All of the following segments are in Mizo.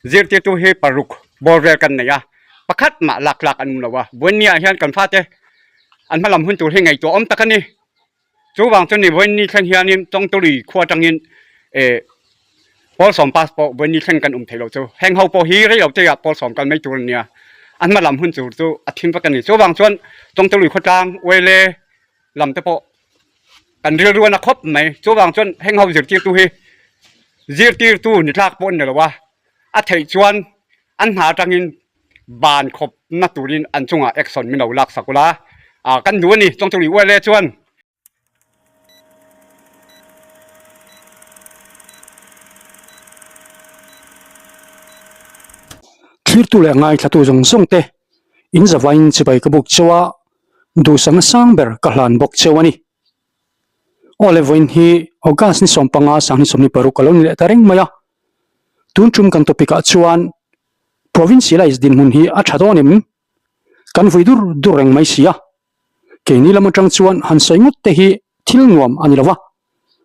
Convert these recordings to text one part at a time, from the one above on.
Zirtirtu hi paruk bawr vel kan nei a, pakhat mah lak tlak an awm lo a, Vawinia hian kan fate an hmalam hun tur hi ngaihtuah awm tak a ni. Chuvang chu ni Vawiini thleng hianin Chawngtului khua atangin eh Pawlsawm pass pawh Vawiini thleng kan awm thei lo chu. Heng ho pawh hi rei lo te ah Pawlsawm kal mai tur a nia, an hmalam hun tur chu a thim vek a ni. Chuvang chuan Chawngtului khawtlang Uaile lam te pawh kan rilru a na khawp mai. Chuvang chuan heng ho zirtirtu hi zirtirtu ni tlak pawh an ni lo a, a theih chuan an hna atangin ban khawp na turin an chungah action min lo lak sak ula ah kan duh a ni. Chawngchawlui uaile chuan. Thlirtu leh ngaithlatu zawng zawng te in zavain chibai ka buk cheu a, duhsakna sang ber ka hlan bawk cheu a ni. Aw le vawiin hi August ni 15 sanghnih 26 a lo ni leh ta reng mai a, tun tum kan topic ah chuan Provincialize dinhmun hi a tha dawn em? Kan vui dur dur reng mai si a, keini lam atang chuan han sawi ngawt te hi thil nuam a ni lo va,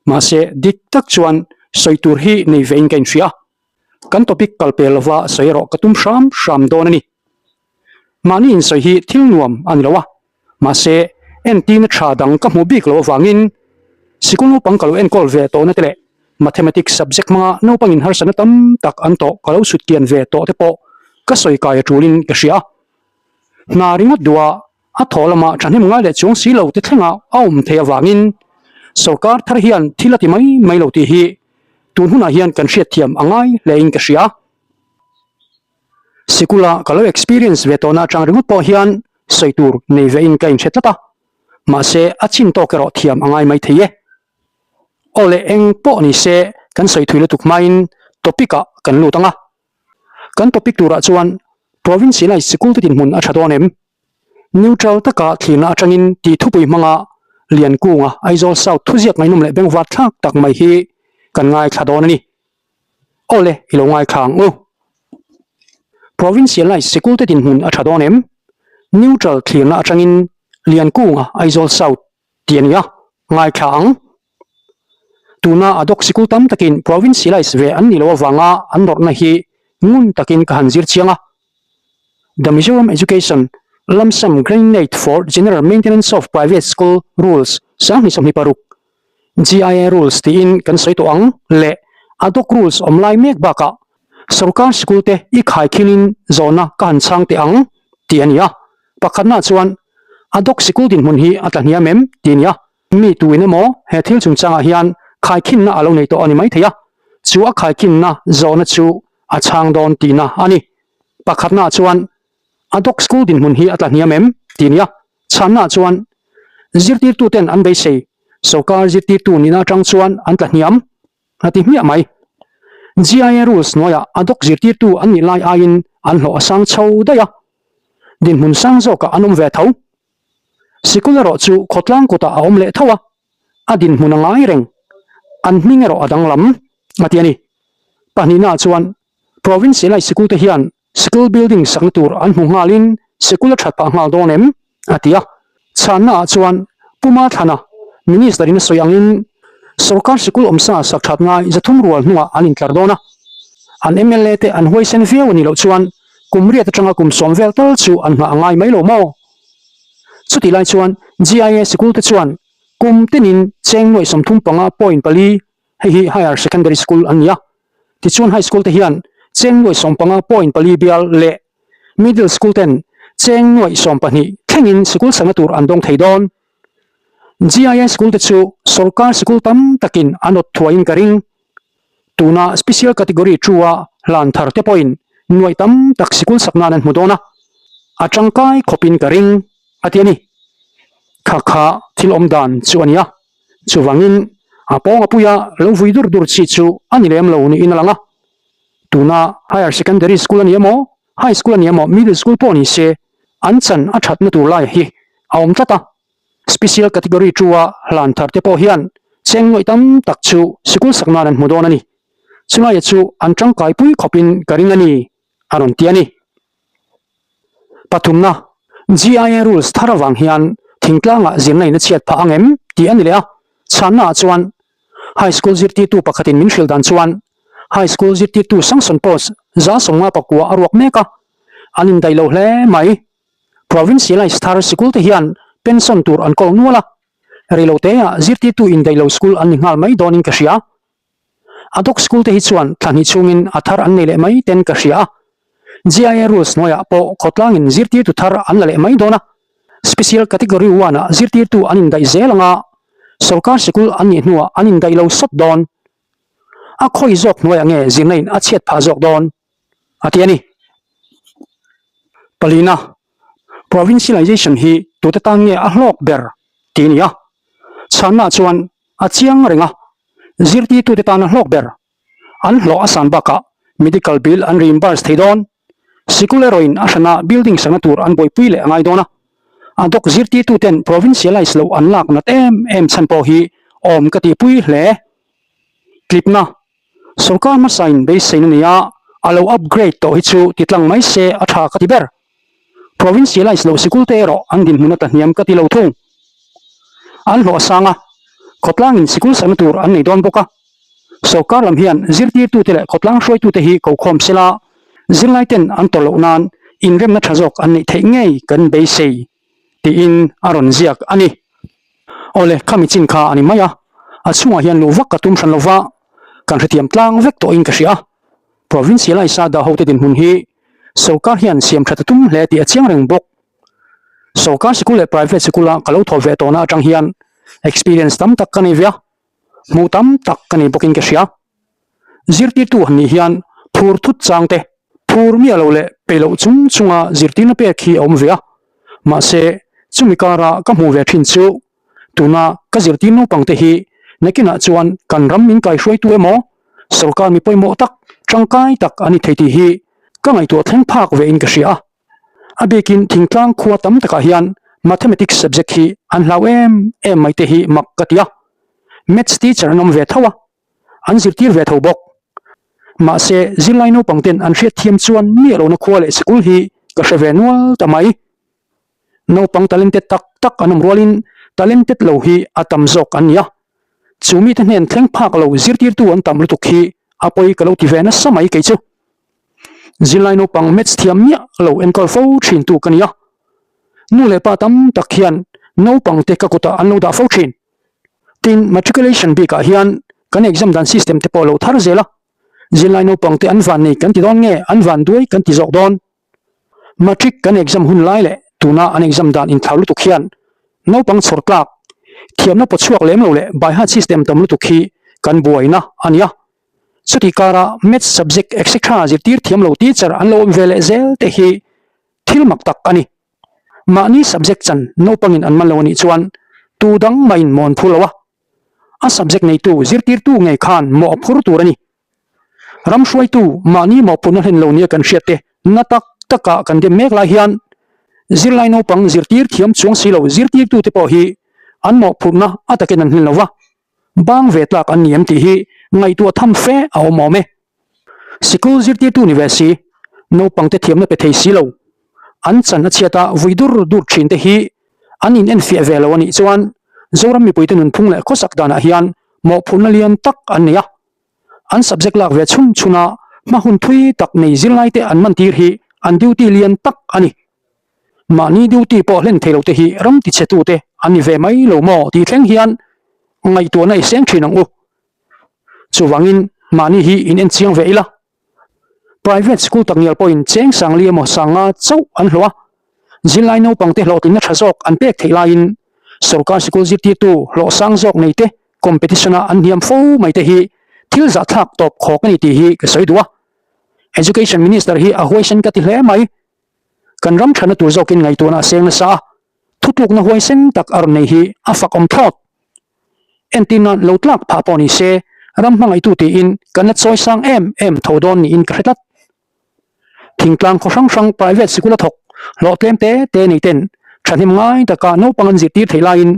mahse dik tak chuan sawi tur hi nei ve in ka inhria a, kan topic kal pel lova sawi erawh ka tum hram hram dawn a ni. Mahni insawi hi thil nuam a ni lo a, mahse entirna tha dang ka hmuh bik loh avangin sikul naupang ka lo enkawl ve tawhna te leh mathematics subject hmanga naupangin harsatna tam tak an tawh ka lo sut kian ve tawh te pawh ka sawi kai a tulin ka hria a. Hna ringawt duha a thaw lama thahnem ngai leh chuang si lo te thlenga a awm theih avangin sorkar thar hian thil a ti mai mai lo tih hi tun hunah hian kan hriatthiam a ngai hlein ka hria. Sikula ka lo experience ve tawhna atang ringawt pawh hian sawi tur nei ve in ka inhre tlat a, mahse a chin tawk erawh thiam a ngai mai thei e. Aw le eng pawh ni se kan sawi thui lutuk hmain topic ah kan lut ang a. Kan topic turah chuan Provincialize sikul te dinhmun a tha dawn em? Neutral taka thlirna atangin tih thupui hmanga Liankunga Aizawl South thuziak ngaihnawm leh bengvar thlak tak mai hi kan ngaithla dawn a ni. Aw le, i lo ngaithla ang u. Provincialize sikul te dinhmun a tha dawn em? Neutral thlirna atangin Liankunga Aizawl South tih a ni a, ngaithla ang. Tuna ad hoc sikul tam takin provincialize ve an nih loh avanga an nawrhna hi ngun takin ka han zir chiang a. The Mizoram Education Lump Sum Grant-in-Aid for General Maintenance of Private School Rules 2026 GIA Rules tiin kan sawi tawh ang leh ad hoc rules awm lai mek bakah sorkar sikul te i khaikhinin zawhna ka han chhang teh ang tih a ni a. Pakhatna chuan ad hoc sikul dinhmun hi a tla hniam em tih a ni a. Mi tuin emaw he thil chungchangah hian khaikhinna a lo nei tawh a ni maithei a, chu a khaikhinna zawhna chu a chhang dawn tihna a ni. Pakhatna chuan ad hoc school dinhmun hi a tla hniam em tih a ni a. Chhanna chuan zirtirtuten an beisei, sorkar zirtirtu nihna atang chuan an tla hniam a ti hmiah mai. GIA rules hnuaiah ad hoc zirtirtu an nih lai aiin an hlawh a sang chho daih a, dinhmun sang zawkah an awm ve tho. Sikul erawh chu khawtlang kutah a awm leh tho a, a dinhmun a ngai reng, an hming erawh a danglam a ti a ni. Pahnihnaah chuan Provincialise sikul te hian Sikul building sakna tur an hmu nghalin sikul a that phah nghal dawn em? a ti a. Chhanna ah chuan Puma Thlana, Minister in a sawi angin sorkar sikul awmsa sak that ngai 300 rual hnungah an intlar dawn a. An mla te an huaisen viau a nih loh chuan kum riat atanga kum 10 vel tal chu an nghah a ngai mai lo maw? Chutih lai chuan GIA sikul te chuan kum tinin cheng nuaih 35 point pali hei hi Higher Secondary School an ni a. Tichuan High School te hian cheng nuaih 15 point pali bial leh Middle School ten cheng nuaih 12 thlengin sikul sakna tur an dawng thei dawn. GIA School te chu sorkar sikul tam takin an awt thuaiin ka ring. Tuna Special Category two-a hlan thar te pawhin nuaih tam tak sikul sak nan an hmu dawn a, a tangkai khawpin ka ring, a ti a ni. Kha kha thil awm dan chu a ni a. Chuvangin, a pawng a puia lo vui dur dur chi chu a ni lem lo niin a lang a. Tuna Higher Secondary School a ni emaw, High School a ni emaw, Middle School pawh ni se, an chan a thatna tur lai hi a awm tlat a. Special Category two-a hlan thar te pawh hian cheng nuaih tam tak chu sikul sak nan an hmu dawn a ni. Chulaia chu an tangkai pui khawpin ka ring a ni, a rawn ti a ni. Pathumna, GIA rules thar avang hian thingtlangah zirna in a chhiat phah ang em tih a ni leh a, chhanna ah chuan High School zirtirtu pakhatin min hrilh dan chuan. High School zirtirtu sanction post 59% a ruak mek a, an indaih lo hle mai. Provincialised thar sikul te hian pension tur an kawl nual a, reiloteah zirtirtu indaih lo school an ni nghal mai dawnin ka hria. Ad hoc school te hi chuan thla hnih chhungin a thar an nei leh mai ten ka hria a. GIA rules hnuaiah pawh khawtlangin zirtirtu thar an la leh mai dawn a. Special Category one ah zirtirtu an indaih zel anga sorkar sikul an nih hnuah an indaih lo sawt dawn. A khawi zawk hnuaiah nge zirna in a chhiat phah zawk dawn? a ti a ni. Palina, Provincialization hi tute tan nge a hlawk ber tih a ni a. Chhanna chuan a chiang reng a, zirtirtute tan a hlawk ber. An hlawh a san bakah medical bill an reimburse thei dawn. Sikul erawhin a hrana building sakna tur an buaipui leh a ngai dawn a. A doc zirtirtuten provincialize loh an lak nat em em chhan pawh hi awm ka tihpui hle. Tlipna, Sorkar hmasain beiseina nia a lo upgrade tawh hi chu titlang mai se a tha ka ti ber. Provincialize loh sikul te erawh an dinhmun a ta hniam ka ti lo thung. An hlawh a sang a, khawtlangin sikul sakna tur an nei dawn bawk a. Sorkar lam hian zirtirtute leh khawtlang hruaitute hi kokhawm sela, zirlaiten an tawrh loh nan inremna tha zawk an neih theih ngei kan beisei tiin a rawn ziak a ni. Awle, khami chin kha a ni mai a, a chhungah hian luh vak ka tum hran lova, kan hrethiam tlang vek tawhin ka hria. Provincialise-a dah hote dinhmun hi sorkar hian siam that a tum hle tih a chiang reng bawk. Sorkar sikul leh private sikula ka lo thawh ve tawhna atang hian experience tam tak ka nei ve a, hmuh tam tak ka nei bawkin ka hria. Zirtirtu han nih hian phur thut chang te, phur miah lo leh pe loh chung chunga zirtirna pek hi a awm ve a. Mahse, chumi kara ka hmuh ve thin chu tuna ka zirtir naupang te hi nakinah chuan kan ram min kaihruaitu emaw, sorkar mi pawimawh tak, tangkai tak an ni thei tih hi ka ngaihtuah thleng phak ve in ka hria a. A bikin thingtlang khua tam takah hian Mathematics subject hi an hlau em em mai te hi mak ka ti a. Maths teacher an awm ve tho a, an zirtir ve tho bawk. Mahse, zirlai naupang ten an hriat thiam chuan miah lohna khua leh sikul hi ka hre ve nual ta mai. Naupang talented tak tak an awm rualin talented lo hi a tam zawk an ni a. Chu mite hnen thleng phak lo zirtirtu an tam lutuk hi a pawi ka lo ti ve nasa mai kei chu. Zirlai naupang maths thiam miah lo enkawl fo thintu ka ni a. Nu leh pa tam tak hian naupang te ka kutah an lo dah fo thin. Tin, matriculation bikah hian kan exam dan system te pawh lo thar zel a, zirlai naupang te an van nei kan ti dawn nge an van duai kan ti zawk dawn? Matric kan exam hun lai leh tuna an exam dan inthlau lutuk hian naupang chhawr tlak, thiamna pawchhuak lem lo leh by heart system tam lutuk hi kan buaina a ni a. Chutih kara maths subject etc zirtir thiam lo teacher an lo awm ve leh zel te hi thil mak tak a ni. Mahni subject chan naupangin an man lo a nih chuan tu dang mahin maw an phur lo a, a subject neitu zirtirtu ngei khan mawh a phur tur a ni. Ram hruaitu mahni mawhphurhna hlen lo nia kan hriat te na tak taka kan dem mek lai hian zirlai naupang zirtir thiam chuang si lo zirtirtute pawh hi an mawhphurhna a takin an hlen lo va, bang ve tlak an ni em tih hi ngaihtuah tham fe a awm awm e. Sikul zirtirtu ni ve si, naupangte thiamna pe thei si lo, an chan a chhiat a vui dur dur thin te hi an in enfiah ve lo a nih chuan Zoram mipuite nunphung leh khawsak danah hian mawhphurhna lian tak an nei a. An subject lak ve chhun chhun a hma hun thui tak nei zirlaite an man tir hi an duty lian tak a ni. Mahni duty pawh hlen thei lote hi ram tichhetute an ni ve mai lo maw tih thleng hian ngaihtuahna i seng thin ang u. Chuvangin mahni hi in en chiang ve ila. Private school takngial pawhin cheng sangli emaw sanga chauh an hlawh a, zirlai naupangte hlawhtlinna tha zawk an pek theih laiin sorkar sikul zirtirtu hlawh sang zawk neite competition-a an hniam fo mai te hi thil zahthlak tawp khawk a ni tih hi ka sawi duh a. Education Minister hi a huaisen ka ti hle mai. Kan ram thana tur zawkin ngaihtuahna a seng nasa a, thutlukna huaisen tak a rawn nei hi a fak awm thlawt. Entir nan lo tlak phah pawh ni se, ram hmangaihtu tiin kan la chawi sang em em tho dawn niin ka hre tlat. Thingtlang khaw hrang hrang private sikul a thawk hlawh tlem te te nei ten thahnem ngai taka naupang an zirtir theih laiin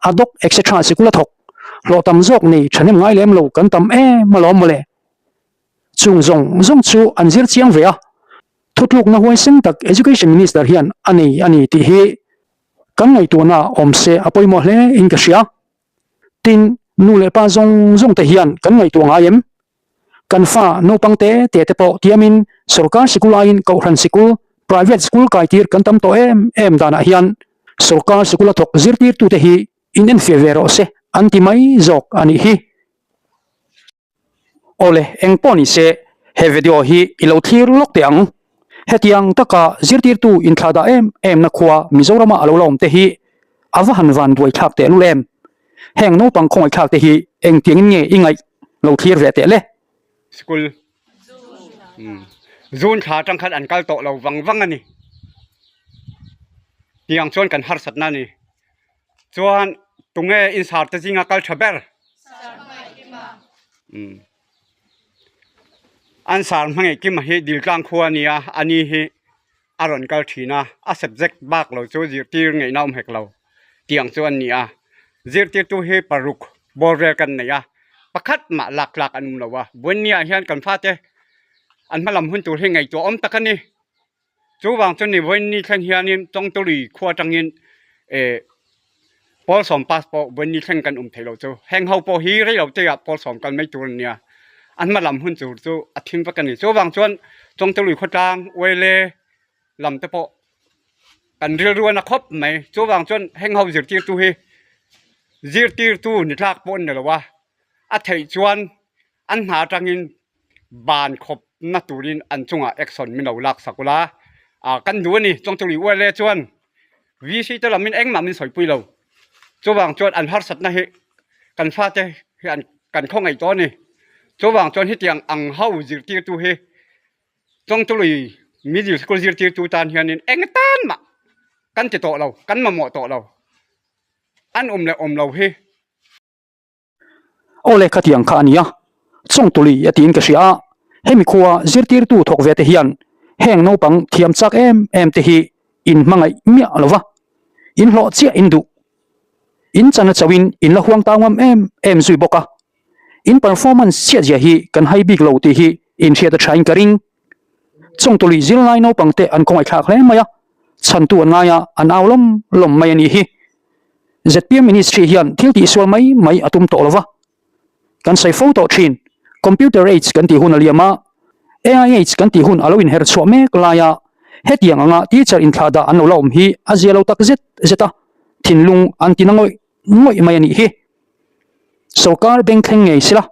ad hoc etc sikul a thawk hlawh tam zawk nei thahnem ngai lem lo kan tam em alawm mawle. Chung zawng zawng chu an zir chiang ve a, thutlukna huaisen tak Education Minister hian a nei a ni tih hi Kan ngaihtuahna awm se a pawimawh hle in ka hria. Tin, nu leh pa zawng zawng te hian kan ngaihtuah ngai em? Kan fa naupang te te te pawh tiamin sorkar sikul aiin kohhran sikul, private school, kaitir kan tam tawh em em danah hian sorkar sikula thawk zirtirtute hi in enfiah ve rawh se an ti mai zawk a nih hi. Awle, eng pawh ni se he video hi i lo thlir lawk teh ang. Hetiang taka zirtirtu inthlahdah em em na khua Mizorama a lo la awm te hi a va han van buai thlak teh lul em. Heng naupang khawngaih thlak te hi engtiangin nge i ngaih lo thlir ve teh le? School June thla atang khan an kal tawh lo vang vang a ni. Tiang chuan kan harsatna a ni. Chuan tunge insar te zinga kal tha ber? An sar hmangaih kima hi Diltlang khua a nia, a ni hi a rawn kal thin a, a subject bak lo chu zirtir ngaihna awm hek lo tiang chu an ni a, zirtirtu hi paruk bawr vel kan nei a, pakhat mah lak tlak an awm lo a, Buennia hian kan fate an hmalam hun tur hi ngaihtuah awm tak a ni, chuvang chu ni Buenni thleng hianin Chawngtului khua atangin eh Pawl sawm pass pawh Buenni thleng kan awm thei lo chu heng ho pawh hi rei lo te ah pawl sawm kal mai tur an nia, an hmalam hun tur chu a thim vek a ni, chuvang chuan Chawngtului khawtlang Uaile lam te pawh kan rilru a na khawp mai, chuvang chuan heng ho zirtirtu hi zirtirtu ni tlak pawh an ni lo a, a theih chuan an hna atangin ban khawp na turin an chungah action min lo lak sak ula ah kan duh a ni Chawngtului Uaile chuan VC te lamin engmah min sawipui lo chuvang chuan an harsatna hi kan fate hi an kan khawngaih tawh a ni chuvang chuan hetiang ang ho zirtirtu hi Chawngtului middle school zirtirtu tan hianin eng tan mah kan ti tawh lo kan mamawh tawh lo an awm leh awm lo hi. Aw le khatiang kha a nia, Chawngtuli a tiin ka hria a, hemi khua zirtirtu thawk ve te hian heng naupang thiam chak em em te hi in hmangaih miah lo va, in hlawh chiah in duh. In chan a chauhin in la huang tau ngam em em zui bawk a, in performance chhiat zia hi kan hai bik lo tih hi in hriat a thain ka ring. Chawngtuli zirlai naupang te an khawngaihthlak hle mai a, chhantu an ngai a, an au lawm lawm mai a nih hi. Zpm Ministry hian thil tihsual mai mai a tum tawh lo va, kan sawi fo tawh thin. Computer Age kan tih hun a liam a, AI Age kan tih hun a lo inher chhuah mek laia hetiang anga teacher inthlahdah an lo la awm hi a zia lo tak zet zet a, thinlung an tina ngawih ngawih mai a nih hi. Sorkar beng thleng ngei sila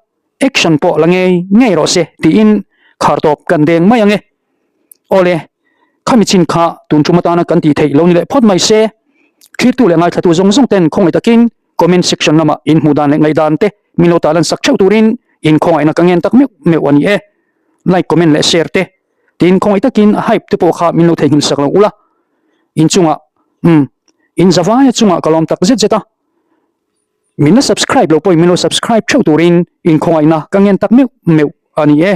action pawh la ngei ngei rawh se tiin khar tawp kan deng mai ang e. Awle, khami chin kha tun tum atana kan tih theih lo ni leh phawt mai se. Thirtu leh ngaithlatu zawng zawng ten khawngaih takin comment section lamah in hmuh dan leh ngaihdan te min lo tah lan sak theuh turin in khawngaihna ka ngen tak meuh meuh a ni e. Like, comment leh share te tin khawngaih takin hype te pawh kha min lo theihnghilh sak lo ula. In chungah, umm, in zavaia chungah ka lawm tak zet zet a. Min la subscribe lo pawhin min lo subscribe theuh turin in khawngaihna ka ngen tak meuh meuh a ni e.